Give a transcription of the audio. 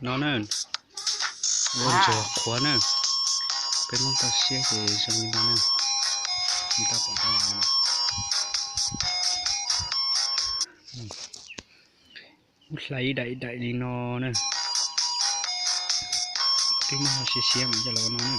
no na, ua ntsuag qhuav na. Peb Hmoob toj siab ces zoo li no na. Tab tom hlais ib daim ib daim li no na. Twb muab ho siav siav mas coj los ua no na.